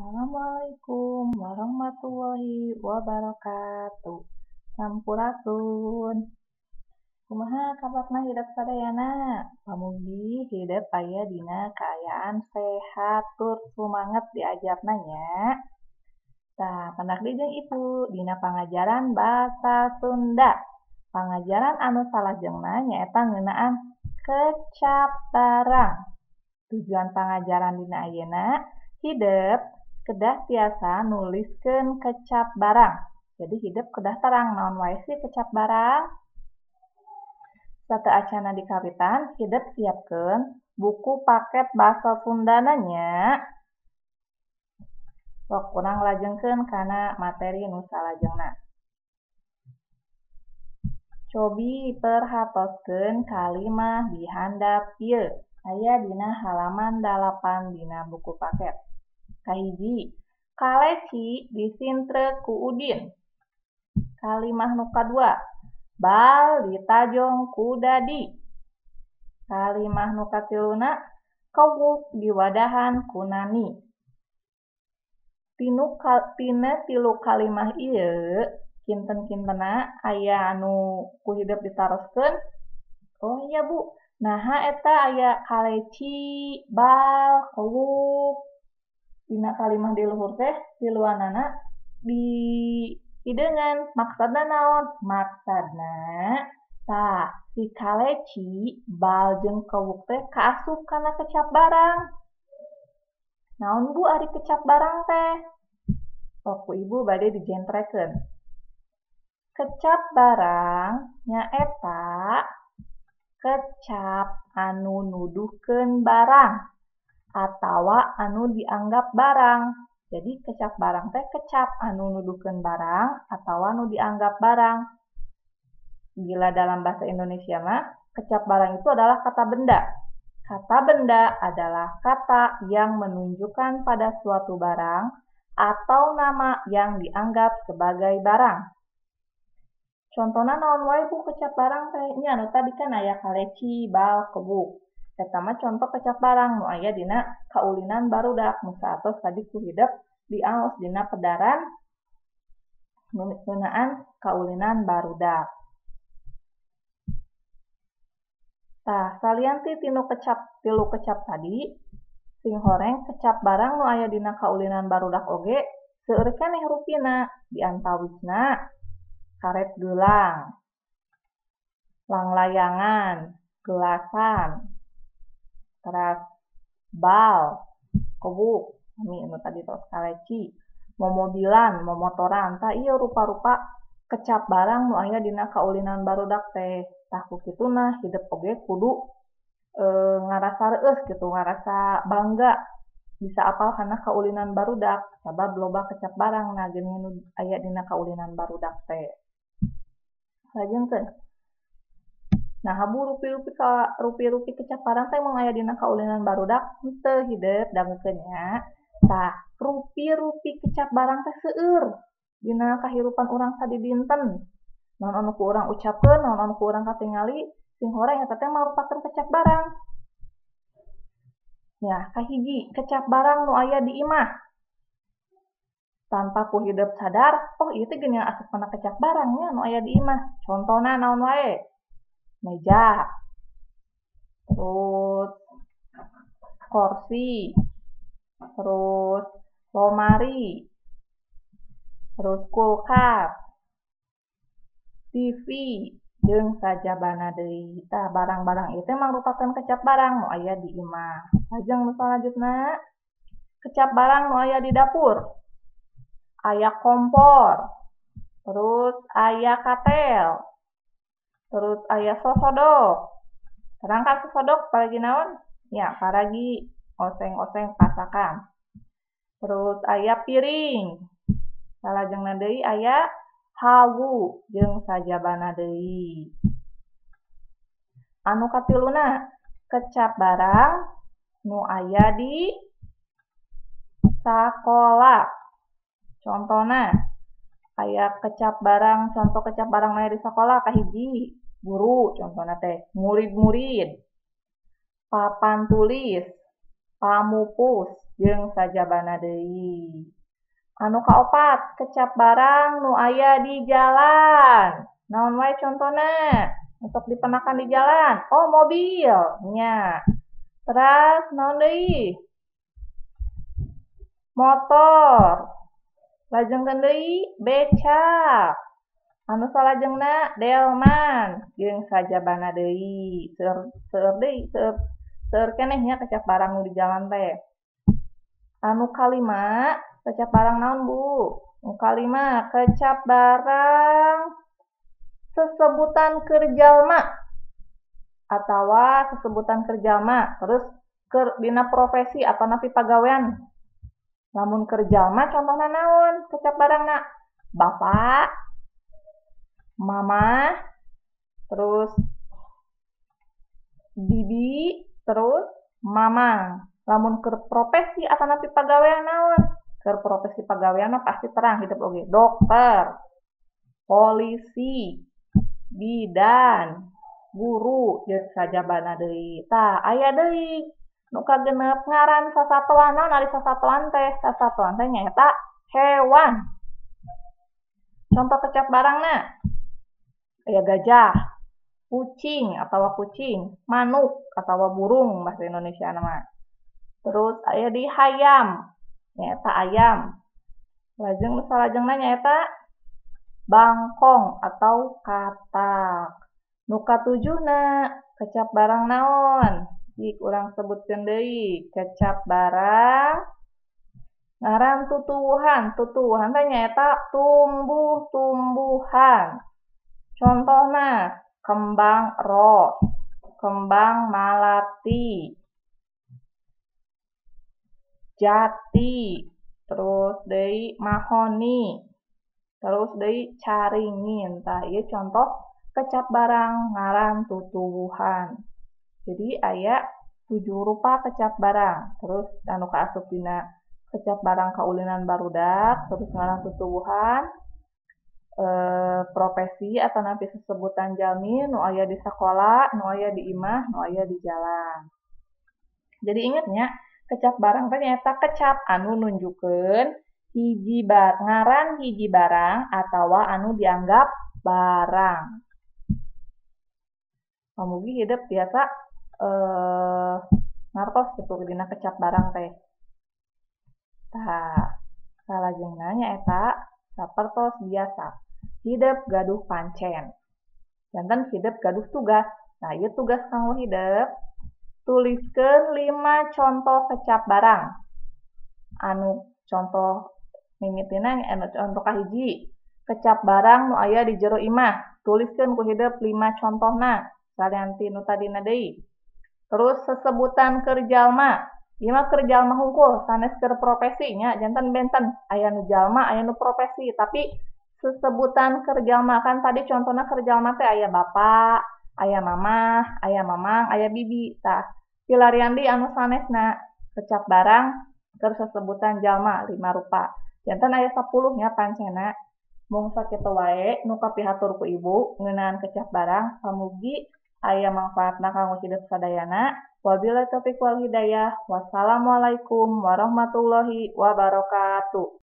Assalamualaikum warahmatullahi wabarakatuh. Sampurasun. Kumaha kabarna hidep sadayana? Pamugi hidep aya dina kaayaan sehat tur sumanget diajarna nya. Tah, pendak deui jeung Ibu dina pangajaran Basa Sunda. Pangajaran anu salajengna nyaeta ngeunaan kecap barang. Tujuan pangajaran dina ayeuna hidep kedah tiasa nuliskeun kecap barang. Jadi hidep kedah terang naon wae sih kecap barang. Sateuacana dikawitan hidep siapkeun buku paket Basa Sundana nya. Sok urang lajengkeun kana materi nu salajengna. Cobi perhatoskeun kalimah di handap ieu. Aya dina halaman 8 dina buku paket. Kahiji, kaleci disintrek ku Udin. Kalimah nu kadua, bal ditajong ku Dadi. Kalimah nu katiluna, kewuk diwadahan ku Nani. Tina tilu kalimah ieu kinten-kintena aya anu ku hidep ditaroskeun. Oh iya Bu, naha eta aya kaleci, bal, kewuk. Dina kalimah di luhur teh tiluanana di hideungan. Maksudna naon? Maksudna tah si kaleci, bal jeung kewuk teh kaasup kana kecap barang. Naon Bu ari kecap barang teh? Sok ku Ibu bade dijentrekeun. Kecap barang nyaeta kecap anu nuduhkeun barang atawa anu dianggap barang. Jadi kecap barang teh kecap anu nuduhkeun barang atawa anu dianggap barang. Bila dalam bahasa Indonesia mah kecap barang itu adalah kata benda. Kata benda adalah kata yang menunjukkan pada suatu barang atau nama yang dianggap sebagai barang. Contohna naon wae Bu kecap barang teh? Nya anu tadi kan aya kaleci, bal, kebuk. Eta mah contoh kecap barang nu aya dina kaulinan barudak nu saatos tadi ku hidep diaos dina pedaran ngeunaan kaulinan barudak. Tah, salian ti tinu kecap tilu kecap tadi, sing horeng kecap barang nu aya dina kaulinan barudak oge seueur keneh rupina, diantawisna karet gelang, langlayangan, gelasan, teras bal, kewuk, ami anu tadi tos kaleci, momobilan, momotoran. Tah ieu rupa-rupa kecap barang nu aya dina kaulinan barudak teh. Tah ku kituna hidep oge kudu ngarasa reueus kitu, ngarasa bangga bisa apal kana kaulinan barudak sabab loba kecap barang na geuning nu aya dina kaulinan barudak teh. Lajengkeun. Nah, bu rupi-rupi kecap barang teh mung aya dina kaulinan barudak henteu hidep dangukeun nya. Tah, rupi-rupi kecap barang teh seueur dina kahirupan urang sadidinten. Naon anu ku urang ucapkeun, naon anu ku urang katingali, sing horeng eta teh marupakeun kecap barang. Ya, kahiji kecap barang nu aya di imah. Tanpa ku hidep sadar, oh ieu teh geuning asup kana kecap barang nya nu aya di imah. Contona naon wae? Meja, terus kursi, terus lemari, terus kulkas, TV, jeung sajabana deui. Tah, barang-barang ieu teh mangrupakeun kecap barang nu aya di imah. Lajeng nu salajengna, kecap barang nu aya di dapur. Aya kompor, terus aya katel, terus aya sosodok. Terangkan sosodok paragi naon? Ya, paragi oseng-oseng pasakan. Terus aya piring. Salajengna deui aya hawu jeung sajabana deui. Anu katiluna, kecap barang nu aya di sakola. Contona aya kecap barang, contoh kecap barang aya di sakola kahiji guru contohna teh, murid-murid, papan tulis, pamupus jeung sajabana deui. Anu kaopat, kecap barang nu aya di jalan. Naon wae contona? Untuk dipenakan di jalan. Oh, mobil nya. Terus naon deui? Motor. Lajengkeun deui becak. Anu salajengna delman jeung sajabana deui. Seueur deui, seueur keneh nya kecap barang nu di jalan teh. Anu kalima, kecap barang naon, Bu? Anu kalima, kecap barang sesebutan keur jalma atawa sesebutan keur jalma, terus keur dina profesi atanapi pagawean. Lamun keur jalma contohna naon kecap barangna? Bapak, mama, terus bibi, terus mamang. Lamun keur profesi atanapi pagawean naon? Keur profesi pagawean mah pasti terang hidup oge. Dokter, polisi, bidan, guru, jeung sajabana deui. Tah, aya deui nu kagenep ngaran sasatoan. Naon ari sasatoan teh? Sasatoan teh nyaeta hewan. Contoh kecap barangna aya gajah, kucing atawa kucing, manuk atawa burung bahasa Indonesia mah. Terus aya di hayam, nyaeta ayam. Lajeng nu salajengna nyaeta bangkong atau katak. Nu katujuhna kecap barang naon? Jik urang sebutkeun deui, kecap barang ngaran tutuwuhan. Tutuwuhan teh nyaeta tumbuh-tumbuhan. Contohna kembang ros, kembang malati, jati, terus deui mahoni, terus deui caringin. Tah, ieu contoh kecap barang ngaran tutuwuhan. Jadi aya 7 rupa kecap barang. Terus anu kaasup dina kecap barang kaulinan barudak, terus ngaran tutuwuhan, profesi atanapi sesebutan jalmi nu aya di sakola, nu aya di imah, nu aya di jalan. Jadi inget nya, kecap barang teh nyaeta kecap anu nunjukkeun hiji ngaran hiji barang atawa anu dianggap barang. Pamugi hidup biasa ngartos kitu dina kecap barang teh. Tah, salajengna nyaeta sapertos biasa. Hidup gaduh pancen. Janten hidup gaduh tugas. Nah, ieu tugas kanggo hidup. Tuliskeun 5 contoh kecap barang. Anu contoh mimitina anu contoh kahiji, kecap barang nu aya di jero imah. Tuliskeun ku hidup 5 contohna. Salian ti nu tadina deui. Terus sesebutan keur jalma. Ieu mah keur jalma hungkul, sanes keur profesi nya, janten benten. Aya nu jalma, aya nu profesi, tapi sesebutan keur jalma kan tadi contohna keur jalma teh aya bapak, aya mamah, aya mamang, aya bibi. Tah, pilarian deui anu sanesna kecap barang keur sesebutan jalma 5 rupa. Janten aya 10 nya pancena. Mung sakitu wae nu kapihatur ku ibu ngeunaan kecap barang, pamugi aya mangfaatna kanggo hidup sadayana. Wabillahi taufiq wal hidayah. Wassalamualaikum warahmatullahi wabarakatuh.